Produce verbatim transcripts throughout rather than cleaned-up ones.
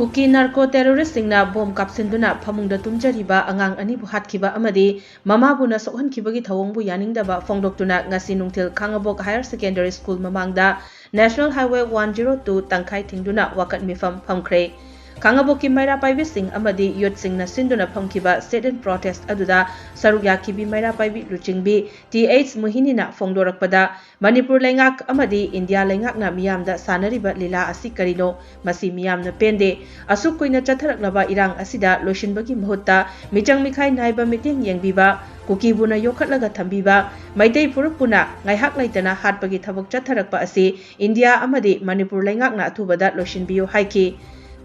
ꯀꯨꯀꯤ narco ꯇꯦꯔꯣꯔꯤꯁꯁꯤꯡꯅ bomb ꯀꯥꯞꯁꯤꯟꯗꯨꯅ ꯐꯃꯨꯡꯗ ꯇꯨꯝꯖꯔꯤꯕ ꯑꯉꯥꯡ ꯑꯅꯤꯕꯨ ꯍꯥꯠꯈꯤꯕ ꯑꯃꯗꯤ ꯃꯃꯥꯕꯨꯅ ꯁꯣꯛꯍꯟꯈꯤꯕꯒꯤ ꯊꯧꯑꯣꯡꯕꯨ ꯌꯥꯅꯤꯡꯗꯕ ꯐꯣꯡꯗꯣꯛꯇꯨꯅ ꯉꯁꯤ ꯅꯨꯡꯊꯤꯜ ꯈꯥꯉꯕꯣꯛ ꯍꯥꯌꯔ ꯁꯦꯀꯦꯟꯗꯔꯤ ꯁ꯭ꯀꯨꯜ ꯃꯃꯥꯡꯗ National Highway one zero two ꯇꯪꯈꯥꯏ ꯊꯤꯡꯗꯨꯅ ꯋꯥꯀꯠ ꯃꯤꯐꯝ ꯐꯝꯈ꯭ꯔꯦ꯫ ꯈꯥꯉꯕꯣꯛꯀꯤ ꯃꯩꯔꯥ ꯄꯥꯏꯕꯤꯁꯤꯡ ꯑꯃꯗꯤ ꯌꯨꯠꯁꯤꯡꯅ ꯁꯤꯟꯗꯨꯅ ꯐꯝꯈꯤꯕ sit-in protest ꯑꯗꯨꯗ ꯁꯔꯨꯛ ꯌꯥꯈꯤꯕꯤ ꯃꯩꯔꯥ ꯄꯥꯏꯕꯤ ꯂꯨꯆꯤꯡꯕꯤ ꯇꯤ ꯑꯩꯆ ꯃꯣꯍꯤꯅꯤꯅ ꯐꯣꯡꯗꯣꯔꯛꯄꯗ, ꯃꯅꯤꯄꯨꯔ ꯂꯩꯉꯥꯛ ꯑꯃꯗꯤ ꯏꯟꯗꯤꯌꯥ ꯂꯩꯉꯥꯛꯅ ꯃꯤꯌꯥꯝꯗ ꯁꯥꯟꯅꯔꯤꯕ ꯂꯤꯂꯥ ꯑꯁꯤ ꯀꯔꯤꯅꯣ? ꯃꯁꯤ ꯃꯤꯌꯥꯝꯅ ꯄꯦꯟꯗꯦ꯫ ꯑꯁꯨꯛ ꯀꯨꯏꯅ ꯆꯠꯊꯔꯛꯂꯕ ꯏꯔꯥꯡ ꯑꯁꯤꯗ ꯂꯣꯏꯁꯤꯟꯕꯒꯤ ꯃꯍꯨꯠꯇ ꯃꯤꯆꯪ ꯃꯤꯈꯥꯏ ꯅꯥꯏꯕ ꯃꯤꯠꯌꯦꯡ ꯌꯦꯡꯕꯤꯕ, ꯀꯨꯀꯤꯕꯨꯅ ꯌꯣꯛꯈꯠꯂꯒ ꯊꯝꯕꯤꯕ, ꯃꯩꯇꯩ ꯐꯨꯔꯨꯞꯄꯨꯅ ꯉꯥꯏꯍꯥꯛ ꯂꯩꯇꯅ ꯍꯥꯠꯄꯒꯤ ꯊꯕꯛ ꯆꯠꯊꯔꯛꯄ ꯑꯁꯤ ꯏꯟꯗꯤꯌꯥ ꯑꯃꯗꯤ ꯃꯅꯤꯄꯨꯔ ꯂꯩꯉꯥꯛꯅ ꯑꯊꯨꯕꯗ ꯂꯣꯏꯁꯤꯟꯕꯤꯌꯨ ꯍꯥꯏꯈꯤ꯫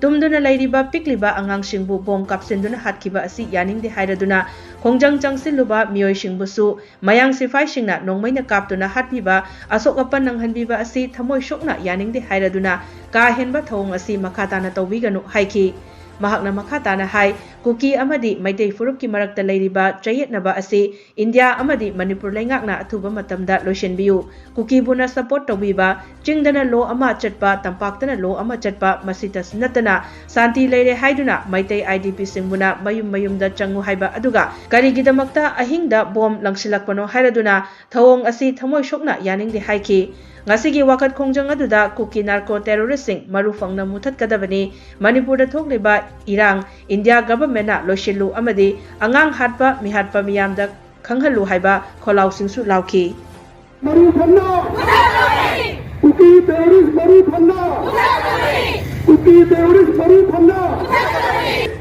ꯇꯨꯝꯗꯨꯅ ꯂꯩꯔꯤꯕ ꯄꯤꯛꯂꯤꯕ ꯑꯉꯥꯡꯁꯤꯡꯕꯨ ꯕꯣꯝ ꯀꯥꯞꯁꯤꯟꯗꯨꯅ ꯍꯥꯠꯈꯤꯕ ꯑꯁꯤ ꯌꯥꯅꯤꯡꯗꯦ ꯍꯥꯏꯔꯗꯨꯅ ꯈꯣꯡꯖꯪ ꯆꯪꯁꯤꯜꯂꯨꯕ ꯃꯤꯑꯣꯏꯁꯤꯡꯕꯨꯁꯨ ꯃꯌꯥꯡ ꯁꯤꯐꯥꯏꯁꯤꯡꯅ ꯅꯣꯡꯃꯩꯅ ꯀꯥꯞꯇꯨꯅ ꯍꯥꯠꯄꯤꯕ, ꯑꯁꯣꯛ ꯑꯄꯟ ꯅꯪꯍꯟꯕꯤꯕ ꯑꯁꯤ ꯊꯃꯣꯏ ꯁꯣꯛꯅ ꯌꯥꯅꯤꯡꯗꯦ ꯍꯥꯏꯔꯗꯨꯅ ꯀꯥ ꯍꯦꯟꯕ ꯊꯧꯑꯣꯡ ꯑꯁꯤ ꯃꯈꯥ ꯇꯥꯅ ꯇꯧꯕꯤꯒꯅꯨ ꯍꯥꯏꯈꯤ꯫ ꯃꯍꯥꯛꯅ ꯃꯈꯥ ꯇꯥꯅ ꯍꯥꯏ, ꯀꯨꯀꯤ ꯑꯃꯗꯤ ꯃꯩꯇꯩ ꯐꯨꯔꯨꯞꯀꯤ ꯃꯔꯛꯇ ꯂꯩꯔꯤꯕ ꯆꯌꯦꯠꯅꯕ ꯑꯁꯤ ꯏꯟꯗꯤꯌꯥ ꯑꯃꯗꯤ ꯃꯅꯤꯄꯨꯔ ꯂꯩꯉꯥꯛꯅ ꯑꯊꯨꯕ ꯃꯇꯝꯗ ꯂꯣꯏꯁꯤꯟꯕꯤꯌꯨ꯫ ꯀꯨꯀꯤꯕꯨꯅ support ꯇꯧꯕꯤꯕ, ꯆꯤꯡꯗꯅ ꯂꯣ ꯑꯃ ꯆꯠꯄ, ꯇꯝꯄꯥꯛꯇꯅ ꯂꯣ ꯑꯃ ꯆꯠꯄ, ꯃꯁꯤꯇꯁꯨ ꯅꯠꯇꯅ ꯁꯥꯟꯇꯤ ꯂꯩꯔꯦ ꯍꯥꯏꯗꯨꯅ ꯃꯩꯇꯩ ꯑꯥꯏ ꯗꯤ ꯄꯤꯁꯤꯡꯕꯨꯅ ꯃꯌꯨꯝ ꯃꯌꯨꯝꯗ ꯆꯪꯉꯨ ꯍꯥꯏꯕ ꯑꯗꯨꯒ ꯀꯔꯤꯒꯤꯗꯃꯛꯇ ꯑꯍꯤꯡꯗ ꯕꯣꯝ ꯂꯪꯁꯤꯜꯂꯛꯄꯅꯣ ꯍꯥꯏꯔꯗꯨꯅ ꯊꯧꯑꯣꯡ ꯑꯁꯤ ꯊꯃꯣꯏ ꯁꯣꯛꯅ ꯌꯥꯅꯤꯡꯗꯦ ꯍꯥꯏꯈꯤ꯫ ꯉꯁꯤꯒꯤ ꯋꯥꯀꯠ ꯈꯣꯡꯖꯪ ꯑꯗꯨꯗ ꯀꯨꯀꯤ ꯅꯥꯔꯀꯣ ꯇꯦꯔꯣꯔꯤꯁꯁꯤꯡ ꯃꯔꯨ ꯐꯪꯅ ꯃꯨꯊꯠꯀꯗꯕꯅꯤ, ꯃꯅꯤꯄꯨꯔꯗ ꯊꯣꯛꯂꯤꯕ ꯏꯔꯥꯡ ꯏꯟꯗꯤꯌꯥ ꯒꯚꯔꯟꯃꯦꯟꯠꯅ ꯂꯣꯏꯁꯤꯜꯂꯨ ꯑꯃꯗꯤ ꯑꯉꯥꯡ ꯍꯥꯠꯄ ꯃꯤꯍꯥꯠꯄ ꯃꯤꯌꯥꯝꯗ ꯈꯪꯍꯜꯂꯨ ꯍꯥꯏꯕ ꯈꯣꯜꯂꯥꯎꯁꯤꯡꯁꯨ ꯂꯥꯎꯈꯤ꯫ ꯃꯔꯨ ꯐꯪꯅ ꯀꯨꯀꯤ ꯇꯦꯔꯣꯔꯤꯁ ꯃꯔꯨ ꯐꯪꯅ ꯀꯨꯀꯤ ꯇꯦꯔꯣꯔꯤꯁ ꯃꯔꯨ ꯐꯪꯅ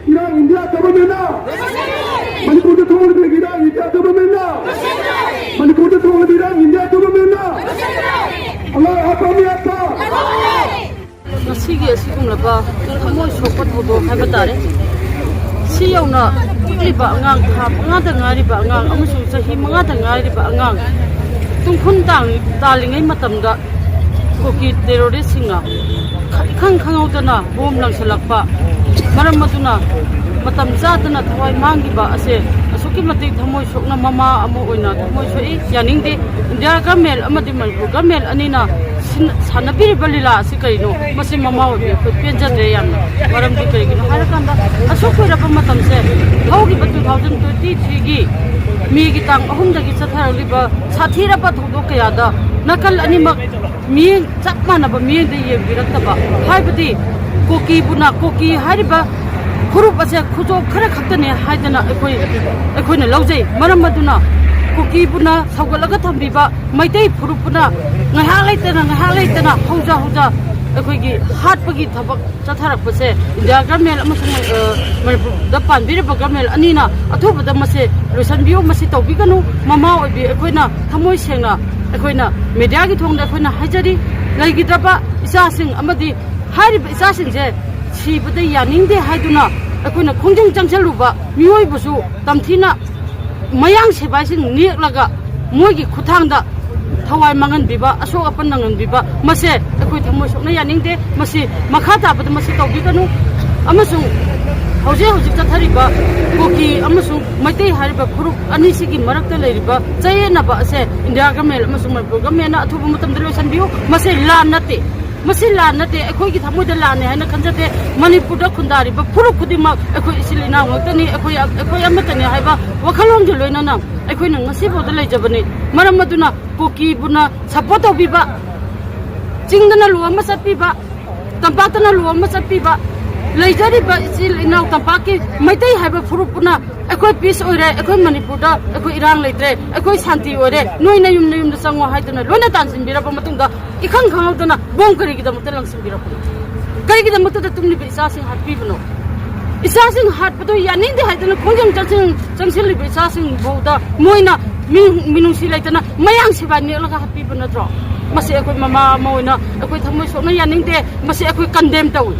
ꯏꯔꯥꯡ ꯏꯟꯗꯤꯌꯥ ꯒꯚꯔꯟꯃꯦꯟꯠꯅ ꯃꯅꯤꯄꯨꯔꯗ ꯊꯣꯛꯂꯤꯕ ꯏꯔꯥꯡ ꯏꯟꯗꯤꯌꯥ ꯒꯚꯔꯟꯃꯦꯟꯠꯅ ꯃꯅꯤꯄꯨꯔꯗ ꯊꯣꯛꯂꯤꯕ ꯏꯔꯥꯡ ꯏꯟꯗꯤꯌꯥ ꯒꯚꯔꯟꯃꯦꯟꯠꯅ ꯑꯉꯥꯡ ꯍꯥꯠꯄ ꯃꯤꯍꯥꯠꯄ ꯉꯁꯤꯒꯤ ꯑꯁꯤꯒꯨꯝꯂꯕ ꯊꯃꯣꯏ ꯁꯣꯛꯄ ꯊꯧꯗꯣꯛ ꯍꯥꯏꯕ ꯇꯥꯔꯦ꯫ ꯁꯤ ꯌꯧꯅ ꯄꯤꯛꯂꯤꯕ ꯑꯉꯥꯡ, ꯊꯥ ꯃꯉꯥꯗ ꯉꯥꯏꯔꯤꯕ ꯑꯉꯥꯡ ꯑꯃꯁꯨꯡ ꯆꯍꯤ ꯃꯉꯥꯗ ꯉꯥꯏꯔꯤꯕ ꯑꯉꯥꯡ ꯇꯨꯡꯈꯨꯟ ꯇꯥꯡ-, ꯇꯥꯜꯂꯤꯉꯩ ꯃꯇꯝꯗ ꯀꯨꯀꯤ ꯇꯦꯔꯣꯔꯤꯁꯁꯤꯡꯅ ꯈ-, ꯏꯈꯪ ꯈꯪꯍꯧꯗꯅ ꯕꯣꯝ ꯂꯪꯁꯤꯜꯂꯛꯄ ꯃꯔꯝ ꯑꯗꯨꯅ ꯃꯇꯝ ꯆꯥꯗꯅ ꯊꯋꯥꯏ ꯃꯥꯡꯈꯤꯕ ꯑꯁꯦ ꯑꯁꯨꯛ ꯑꯗꯨꯛꯀꯤ ꯃꯇꯤꯛ ꯊꯃꯣꯏ ꯁꯣꯛꯅ ꯃꯃꯥ ꯑꯃ ꯑꯣꯏꯅ ꯊꯃꯣꯏ ꯁꯣꯛꯏ꯫ ꯌꯥꯅꯤꯡꯗꯦ꯫ ꯏꯟꯗꯤꯌꯥ ꯒꯃꯦꯟ ꯑꯃꯗꯤ ꯃꯅꯤꯄꯨꯔ ꯒꯃꯦꯟ ꯑꯅꯤꯅ ꯁꯤꯟ-, ꯁꯥꯟꯅꯕꯤꯔꯤꯕ ꯂꯤꯂꯥ ꯑꯁꯤ ꯀꯔꯤꯅꯣ? ꯃꯁꯤ ꯃꯃꯥ ꯑꯣꯏꯕꯤ ꯑꯩꯈꯣꯏ ꯄꯦꯟꯖꯗ꯭ꯔꯦ ꯌꯥꯝꯅ꯫ ꯃꯔꯝꯗꯤ ꯀꯔꯤꯒꯤꯅꯣ ꯍꯥꯏꯔꯀꯥꯟꯗ, ꯑꯁꯨꯛ ꯀꯨꯏꯔꯕ ꯃꯇꯝꯁꯦ, ꯍꯧꯈꯤꯕ two thousand twenty threeꯒꯤ ꯃꯦꯒꯤ ꯇꯥꯡ ꯑꯍꯨꯝꯗꯒꯤ ꯆꯠꯊꯔꯛꯂꯤꯕ ꯁꯥꯊꯤꯔꯕ ꯊꯧꯗꯣꯛ ꯀꯌꯥꯗ ꯅꯥꯀꯜ ꯑꯅꯤꯃꯛ ꯃꯤꯠꯌꯦꯡ ꯆꯞ ꯃꯥꯟꯅꯕ ꯃꯤꯠꯌꯦꯡꯗ ꯌꯦꯡꯕꯤꯔꯛꯇꯕ, ꯍꯥꯏꯕꯗꯤ ꯀꯨꯀꯤꯕꯨꯅ, ꯀꯨꯀꯤ ꯍꯥꯏꯔꯤꯕ ꯐꯨꯔꯨꯞ ꯑꯁꯦ ꯈꯨꯖꯣꯞ ꯈꯔ ꯈꯛꯇꯅꯦ ꯍꯥꯏꯗꯅ ꯑꯩꯈꯣꯏ, ꯑꯩꯈꯣꯏꯅ ꯂꯧꯖꯩ꯫ ꯃꯔꯝ ꯑꯗꯨꯅ ꯀꯨꯀꯤꯕꯨꯅ ꯁꯧꯒꯠꯂꯒ ꯊꯝꯕꯤꯕ ꯃꯩꯇꯩ ꯐꯨꯔꯨꯞꯄꯨꯅ ꯉꯥꯏꯍꯥꯛ ꯂꯩꯇꯅ, ꯉꯥꯏꯍꯥꯛ ꯂꯩꯇꯅ ꯍꯧꯖ ꯍꯧꯖ ꯑꯩꯈꯣꯏꯒꯤ ꯍꯥꯠꯄꯒꯤ ꯊꯕꯛ ꯆꯠꯊꯔꯛꯄꯁꯦ ꯏꯟꯗꯤꯌꯥ ꯒꯔꯃꯦꯟ ꯑꯃꯁꯨꯡ, ꯑ, ꯃꯅꯤꯄꯨꯔꯗ ꯄꯥꯟꯕꯤꯔꯤꯕ ꯒꯔꯃꯦꯟ ꯑꯅꯤꯅ ꯑꯊꯨꯕꯗ ꯃꯁꯦ ꯂꯣꯏꯁꯤꯟꯕꯤꯌꯨ꯫ ꯃꯁꯤ ꯇꯧꯕꯤꯒꯅꯨ꯫ ꯃꯃꯥ ꯑꯣꯏꯕꯤ ꯑꯩꯈꯣꯏꯅ ꯊꯃꯣꯏ ꯁꯦꯡꯅ ꯑꯩꯈꯣꯏꯅ ꯃꯦꯗꯤꯌꯥꯒꯤ ꯊꯣꯡꯗ ꯑꯩꯈꯣꯏꯅ ꯍꯥꯏꯖꯔꯤ, ꯂꯩꯈꯤꯗ꯭ꯔꯕ ꯏꯆꯥꯁꯤꯡ ꯑꯃꯗꯤ ꯍꯥꯏꯔꯤꯕ ꯏꯆꯥꯁꯤꯡꯁꯦ ꯁꯤꯕꯗ ꯌꯥꯅꯤꯡꯗꯦ ꯍꯥꯏꯗꯨꯅ ꯑꯩꯈꯣꯏꯅ ꯈꯣꯡꯖꯪ ꯆꯪꯁꯤꯜꯂꯨꯕ ꯃꯤꯑꯣꯏꯕꯁꯨ ꯇꯝꯊꯤꯅ ꯃꯌꯥꯡ ꯁꯤꯐꯥꯏꯁꯤꯡ ꯅꯦꯛꯂꯒ ꯃꯣꯏꯒꯤ ꯈꯨꯠꯊꯥꯡꯗ ꯊꯋꯥꯏ ꯃꯥꯡꯍꯟꯕꯤꯕ, ꯑꯁꯣꯛ ꯑꯄꯟ ꯅꯪꯍꯟꯕꯤꯕ, ꯃꯁꯦ ꯑꯩꯈꯣꯏ ꯊꯃꯣꯏ ꯁꯣꯛꯅ ꯌꯥꯅꯤꯡꯗꯦ꯫ ꯃꯁꯤ ꯃꯈꯥ ꯇꯥꯕꯗ ꯃꯁꯤ ꯇꯧꯕꯤꯒꯅꯨ꯫ ꯑꯃꯁꯨꯡ ꯍꯧꯖꯤꯛ ꯍꯧꯖꯤꯛ ꯆꯠꯊꯔꯤꯕ ꯀꯨꯀꯤ ꯑꯃꯁꯨꯡ ꯃꯩꯇꯩ ꯍꯥꯏꯔꯤꯕ ꯐꯨꯔꯨꯞ ꯑꯅꯤꯁꯤꯒꯤ ꯃꯔꯛꯇ ꯂꯩꯔꯤꯕ ꯆꯌꯦꯠꯅꯕ ꯑꯁꯦ ꯏꯟꯗꯤꯌꯥ ꯒꯃꯦꯟ ꯑꯃꯁꯨꯡ ꯃꯅꯤꯄꯨꯔ ꯒꯃꯦꯟꯅ ꯑꯊꯨꯕ ꯃꯇꯝꯗ ꯂꯣꯏꯁꯤꯟꯕꯤꯌꯨ꯫ ꯃꯁꯤ ꯂꯥꯟ ꯅꯠꯇꯦ꯫ ꯃꯁꯤ ꯂꯥꯟ ꯅꯠꯇꯦ, ꯑꯩꯈꯣꯏꯒꯤ ꯊꯃꯣꯏꯗ ꯂꯥꯟꯅꯦ ꯍꯥꯏꯅ ꯈꯟꯖꯗꯦ꯫ ꯃꯅꯤꯄꯨꯔꯗ ꯈꯨꯟꯗꯥꯔꯤꯕ ꯐꯨꯔꯨꯞ ꯈꯨꯗꯤꯡꯃꯛ ꯑꯩꯈꯣꯏ ꯏꯆꯤꯜ ꯏꯅꯥꯎ ꯉꯥꯛꯇꯅꯤ, ꯑꯩꯈꯣꯏ, ꯑꯩꯈꯣꯏ ꯑꯃꯠꯇꯅꯤ ꯍꯥꯏꯕ ꯋꯥꯈꯜꯂꯣꯟꯒ ꯂꯣꯏꯅꯅ ꯑꯩꯈꯣꯏꯅ ꯉꯁꯤꯐꯥꯎꯗ ꯂꯩꯖꯕꯅꯤ꯫ ꯃꯔꯝ ꯑꯗꯨꯅ ꯀꯨꯀꯤꯕꯨꯅ ꯁꯞꯄꯣꯔꯠ ꯇꯧꯕꯤꯕ, ꯆꯤꯡꯗꯅ ꯂꯨ ꯑꯃ ꯆꯠꯄꯤꯕ, ꯇꯝꯄꯥꯛꯇꯅ ꯂꯨ ꯑꯃ ꯆꯠꯄꯤꯕ, ꯂꯩꯖꯔꯤꯕ ꯏꯆꯤꯜ ꯏꯅꯥꯎ ꯇꯝꯄꯥꯛꯀꯤ ꯃꯩꯇꯩ ꯍꯥꯏꯕ ꯐꯨꯔꯨꯞ ꯄꯨꯟꯅ ꯑꯩꯈꯣꯏ ꯄꯤꯁ ꯑꯣꯏꯔꯦ, ꯑꯩꯈꯣꯏ ꯃꯅꯤꯄꯨꯔꯗ ꯑꯩꯈꯣꯏ ꯏꯔꯥꯡ ꯂꯩꯇ꯭ꯔꯦ, ꯑꯩꯈꯣꯏ ꯁꯥꯟꯇꯤ ꯑꯣꯏꯔꯦ, ꯅꯣꯏ ꯅꯌꯨꯝ ꯅꯌꯨꯝꯗ ꯆꯪꯉꯣ ꯍꯥꯏꯗꯨꯅ ꯂꯣꯏꯅ ꯇꯥꯟꯁꯤꯟꯕꯤꯔꯕ ꯃꯇꯨꯡꯗ, ꯏꯈꯪ ꯈꯪꯍꯧꯗꯅ ꯕꯣꯝ ꯀꯔꯤꯒꯤꯗꯃꯛꯇ ꯂꯪꯁꯤꯟꯕꯤꯔꯛꯄꯅꯣ? ꯀꯔꯤꯒꯤꯗꯃꯛꯇꯗ ꯇꯨꯝꯂꯤꯕ ꯏꯆꯥꯁꯤꯡ ꯍꯥꯠꯄꯤꯕꯅꯣ? ꯏꯆꯥꯁꯤꯡ ꯍꯥꯠꯄꯗꯣ ꯌꯥꯅꯤꯡꯗꯦ ꯍꯥꯏꯗꯅ ꯈꯣꯡꯖꯪ ꯆꯪꯁꯤꯟ-, ꯆꯪꯁꯤꯜꯂꯤꯕ ꯏꯆꯥꯁꯤꯡ ꯐꯥꯎꯗ ꯃꯣꯏꯅ ꯃꯤ-, ꯃꯤꯅꯨꯡꯁꯤ ꯂꯩꯇꯅ ꯃꯌꯥꯡ ꯁꯤꯐꯥꯏ ꯅꯦꯛꯂꯒ ꯍꯥꯠꯄꯤꯕ ꯅꯠꯇ꯭ꯔꯣ? ꯃꯁꯤ ꯑꯩꯈꯣꯏ ꯃꯃꯥ ꯑꯃ ꯑꯣꯏꯅ ꯑꯩꯈꯣꯏ ꯊꯃꯣꯏ ꯁꯣꯛꯅ ꯌꯥꯅꯤꯡꯗꯦ꯫ ꯃꯁꯤ ꯑꯩꯈꯣꯏ ꯀꯟꯗꯦꯝ ꯇꯧꯏ꯫